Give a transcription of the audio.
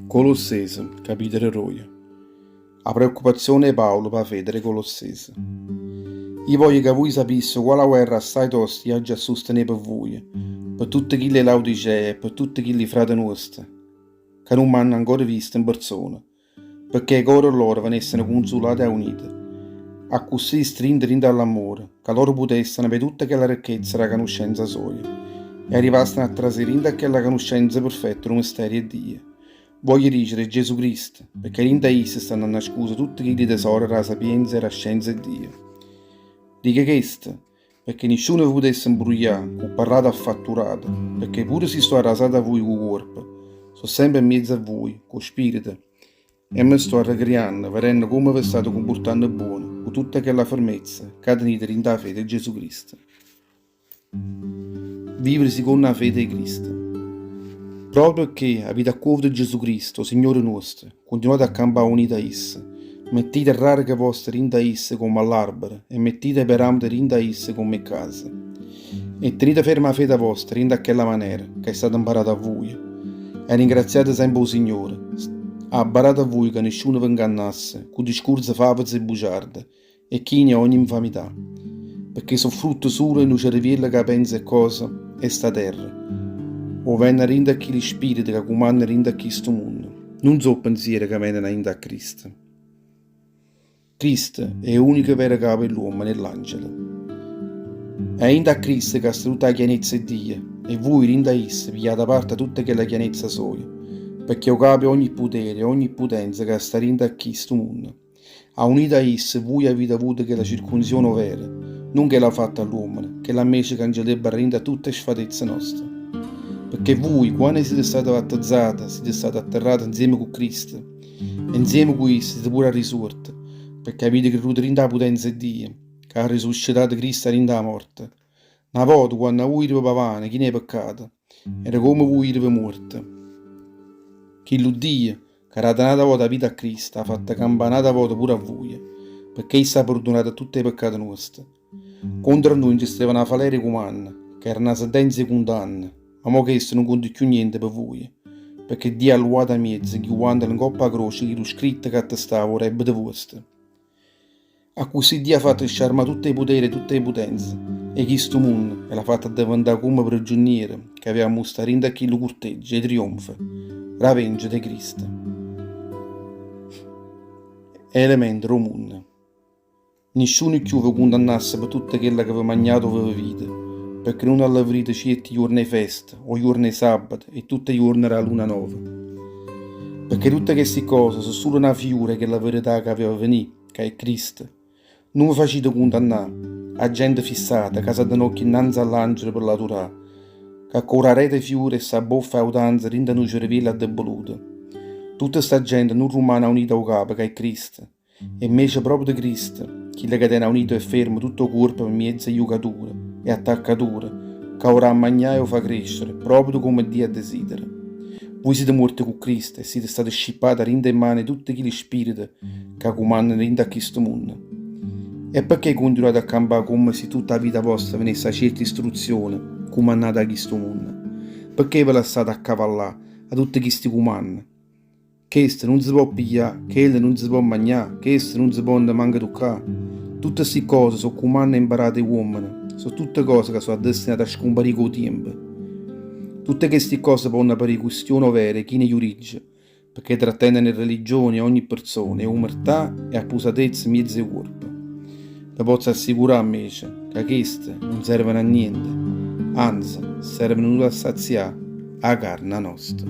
Colossese, capitolo roje. 'A preoccupazione 'e Paolo p' 'a fede d' 'e Colossese. Io voglio ca vuje sapisse quala guerra assaje tosta io aggio a sustenè pe vuje, pe tutte chille 'e Laodicea e pe tutte chilli frate nuoste, ca nun m'hanno ancora visto 'n perzona, pecché 'e core loro venesseno cunzulate e aunite, accussì strinte dint' 'a ll'ammore, ca loro putesseno avè tutta chella recchezza d' 'a canuscenza soja, e arrivasseno a trasì dint' 'a chella canuscenza perfetta d' 'o mistero 'e Dio. Voglio dicere 'e Gesù Cristo, pecché dint' 'a isso stanno annascuse tutte chilli tesore d' 'a sapienza e d' 'a scienza 'e Dio. Dico chesto, pecché nisciuno ve putesse 'mbruglià cu parlate affatturate, pecché pure si sto arrasato 'a vuje cu 'o cuorpo, sto sempe 'mmiezzo a vuje cu 'o spirito, e me sto arrecrianno vedenno comme ve state cumpurtanno buono cu tutta chella fermezza ca tenite dint' 'a fede 'e Gesù Cristo. Vivere siconno 'a fede 'e Cristo. Proprio pecché avite accuovuto Gesù Cristo, 'o Signore nuosto, cuntinuate a campà aunite a Isso. Mettite 'e rrareche voste dint' 'a Isso comm' 'a ll'arbere e mettite 'e peramete dint' 'a Isso comm' 'e case. E tenite ferma 'a fede vosta dint' 'a chella manera ca è stata 'mparata a vuje. E ringraziate sempe 'o Signore. Abbarate a vuje ca nisciuno ve 'ngannasse cu discurze faveze e buciarde e chine 'e ogni 'nfamità, pecché so' frutto sulo 'e nu cereviello ca penza 'e ccose 'e sta terra, o vene 'a dint' a chilli spirite ca cumanna dint' a chistu munno. Nun so' penziere ca veneno 'a dint' a Cristo. Cristo è 'unico vero capo 'e ll'uommene e ll'angele. È 'a dint' a Cristo ca sta tutta 'a chienezza 'e Dio, e vuje dint' a isso pigliate parte a tutta chella chienezza soja, pecché è 'o capo 'e ogni putere e ogni putenza ca sta dint' a chistu munno. Aunite a isso, vuje avite avuto chella circunzisione overa, nun chella fatta 'a ll'uommene, chella 'mmece ca nce lebbera dint' 'a tutte 'e sfatezze noste. Pecché vuje, quanno site state vattezzate, site state atterrate 'nzieme cu Cristo, e 'nzieme cu isso site pure arrisuorte, pecché avite creduto dint' 'a putenza 'e Dio, ca ha risuscitato Cristo 'a dint' 'a morte. Na vota, quanno vuje ireve pavane, chine 'e peccate, era comme vuje ireve muorte. Chillu Dio, C'ha dato n'ata vota 'a vita a Cristo, 'ha fatto campà n'ata vota pure a vuje, pecché isso ha perdunato tutt' 'e peccate nuoste. Contro a nuje nce steva na falera 'e cumanne, ca era na sentenza 'e cundanna, ma mo chesto nun conta cchiù niente pe vuje, pecché Dio ha luato 'a miezo, 'nchiuvandolo 'ncopp' 'a croce chillu scritto ca attestava 'o debito vuosto. Accussì Dio ha fatto sciarmà tutt' 'e putere e tutt' 'e putenze 'e chistu munno e l'ha fatto addeventà cumme priggiuniere ca aveva mmustrà dint' a chillu curteggio 'e trionfo d' 'a vencita 'e Cristo. Elemente d' 'o munno. Nisciuno cchiù ve cundannasse pe tutto chello ca ve magnate o ve vevite, pecché nun allevrite cierti juorne 'e festa o juorne 'e sabbato e tutt' 'e juorne d' 'a luna nova. Pecché tutte chesti cose so' sulo na fiura 'e chella verità ca aveva venì. ca è Cristo. Nun ve facite cundannà, 'a gente fissata ca s'addenocchia 'nnanze a ll'angelo pe l'adurà, ca corre aret' 'e fiure e s'abboffa 'e autanza dint' a nu cereviello addeboluto. Tutta sta gente nun rummane aunita a 'o capo ca è Cristo, e 'mmece proprio Cristo, chillo ca tene aunito e fermo tutto 'o cuorpo pe mmiez' 'e jucature e attaccature, ca 'o dà a magnà e 'o fa crescere, proprio comme Dio addesidera. Vui site muorte cu Cristo e site state scippate 'a dint' 'e mmane 'e tutte chilli spirite ca cumannano dint' a chistu munno. E pecché cuntinuate a campà comme si tutta 'a vita vosta venesse 'a cierte istruzione cumannate 'a chistu munno? Pecché ve lassate accavallà 'a tutte chisti cumanne? Chesto nun se po' piglià, chello nun se po' magnà, chesto nun se ponno manco tuccà. Tutte sti ccose so' cumanne 'mparate 'e uommene, so' tutte cose ca so' addestinate a scumparì cu 'o tiempo. Tutte chesti ccose ponno parì quistione overe chine 'e giuriggio, pecché tratteneno 'e religioni 'e ogni perzona, 'e umertà e 'a pusatezza 'mmiez' 'e cuorpe. Ve pozzo assicurà, 'mmece, ca cheste nun serveno a niente, anze, serveno sulo a sazià 'a carna nosta.